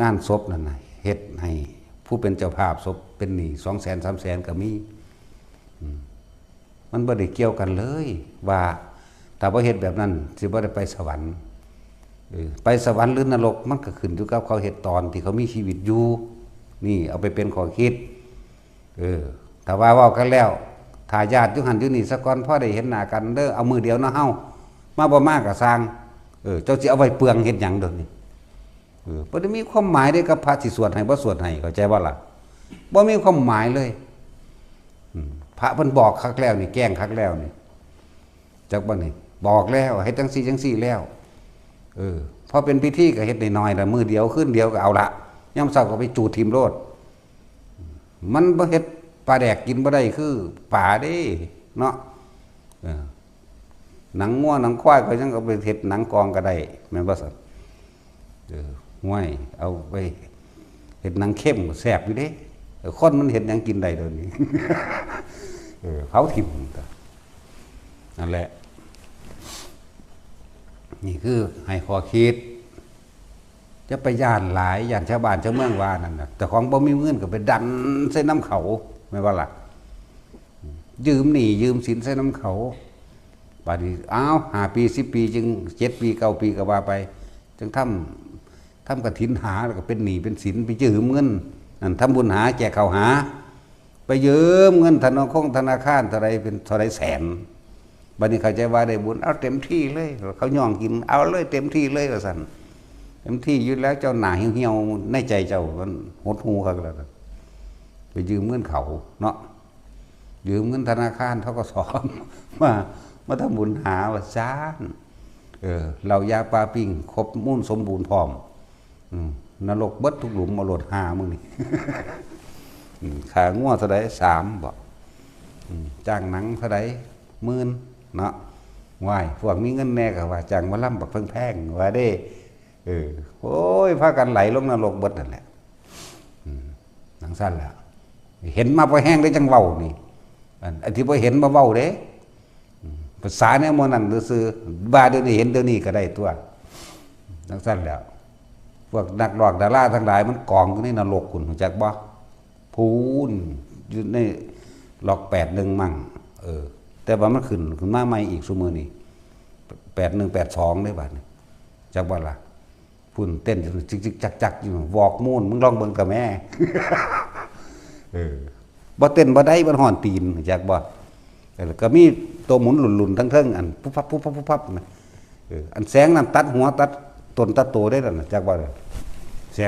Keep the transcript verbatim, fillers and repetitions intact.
งานศพนั่นน่ะ เฮ็ดให้ผู้เป็นเจ้าภาพศพเป็นหนี้สองแสนสามแสนก็มี อืม มันบ่ได้เกี่ยวกันเลย ว่าถ้าบ่เฮ็ดแบบนั้น สิบ่ได้ไปสวรรค์ เออ ไปสวรรค์หรือนรก มันก็ขึ้นอยู่กับเขาเฮ็ดตอนที่เขามีชีวิตอยู่ นี่เอาไปเป็นข้อคิด เออ ถ้าว่าเว้ากันแล้ว ถ้าญาติอยู่หั่นอยู่นี่ซะก่อน พอได้เห็นหน้ากันเด้อ เอามื้อเดียวเนาะเฮา มาบ่มาก็ซ่าง เออ เจ้าสิเอาไว้เปลืองเฮ็ดหยังเดี๋ยวนี้ เออ บ่ได้มีความหมายเด้กับพระสิสวดให้บ่สวดให้ เข้าใจบ่ล่ะ บ่มีความหมายเลย อืม พระเพิ่นบอกคักแล้วนี่ แกล้งคักแล้วนี่ จักบ่นี่ บอกแล้ว เฮ็ดจังซี่จังซี่แล้ว เออ พอเป็นพิธีก็เฮ็ดน้อยๆ ละ มื้อเดียว คืนเดียวก็เอาละ ยามเช้าก็ไปจูดถิ่มโลด มันบ่เฮ็ดปลาแดกกินบ่ได้คือปลาเด้ เนาะ เออ หนังงัวหนังควายเขายังเอาไปเฮ็ดหนังกองก็ได้ แม่นบ่ซั่น เออ ห้วย เอาไปเฮ็ดหนังเข้มก็แซ่บอยู่เด้ เออ คนมันเฮ็ดหยังกินได้เดี๋ยวนี้ เออ เผาถิ่ม นั่นแหละ นี่คือให้ข้อคิด จะไปย้านหลาย ย้านชาวบ้านชาวเมืองว่านั่นน่ะ แต่ของบ่มีเงินก็ไปดันใส่นำเขา แม่นบ่ล่ะ ยืมหนี้ยืมสินใส่นำเขา บาดนี้ อ้าว ห้าปี สิบปี จึง เจ็ดปี เก้าปี ก็ว่าไป จังทำ ทำกฐินหา แล้วก็เป็นหนี้เป็นสิน ไปยืมเงิน นั่น ทำบุญหา แจกข้าวหา ไปยืมเงินธนาคงธนาคารเท่าใดเป็นเท่าใดแสน บัดนี้เข้าใจว่าได้บุญ เอาเต็มที่เลย เขาย่องกิน เอาเลยเต็มที่เลย ว่าซั่น เต็มที่อยู่แล้ว เจ้าหน้าเหี่ยวๆ ในใจเจ้ามันหดหู่คักแล้ว ไปยืมเงินเขาเนาะ ยืมเงินธนาคาร ธ.ก.ส. มา มาทำบุญหา ว่าซั่น เออ เหล้ายาปลาปิ้ง ครบมูลสมบูรณ์พร้อม อืม นรกเบิดทุกหลุม เอาโลดหามึงนี่ อืม ค่างัวเท่าใด สาม บ่ อืม จ้างหนังเท่าใด หมื่น เนาะ ว้าย พวกมีเงินแน่ก็ว่า จ้างหมอลำบักแพงๆ ว่าเด้ เออ โอ้ย พากันไหลลงนรกเบิดนั่นแหละ อืม จังซั่นแหละ เห็นมาพอแห้งได้จังเว้านี่ อัน อันที่บ่เห็นบ่เว้าเด้ อืม ภาษาแนวหมู่นั้นซื่อๆ ว่าเดี๋ยวนี้เห็นเดี๋ยวนี้ก็ได้ตัว จังซั่นแหล้ว พวกนักร้องดาราทั้งหลายมันกองอยู่ในนรกพุ้น รู้จักบ่ พู้น อยู่ในล็อกแปดหนึ่งมั่ง เออ แต่ว่ามันขึ้น ขึ้นมาใหม่อีกซุมื้อนี้ แปดหนึ่ง แปดสอง เด้บัดนี้ จักบ่ล่ะ พุ้นเต้นจิกๆ จักๆ อยู่ วอกมูน มึงลองเบิ่งกะแม่ เออ บ่เต้นบ่ได้ มันฮ้อนตีน จักบ่ เออ แล้วก็มีตัวหมุนหลุนๆ ทั้งเทิง อันปุ๊บปั๊บ ปุ๊บปั๊บ ปุ๊บปั๊บนะ เออ อันแสงนั่นตัดหัวตัดตนตัดโตได้นั่นน่ะ จักบ่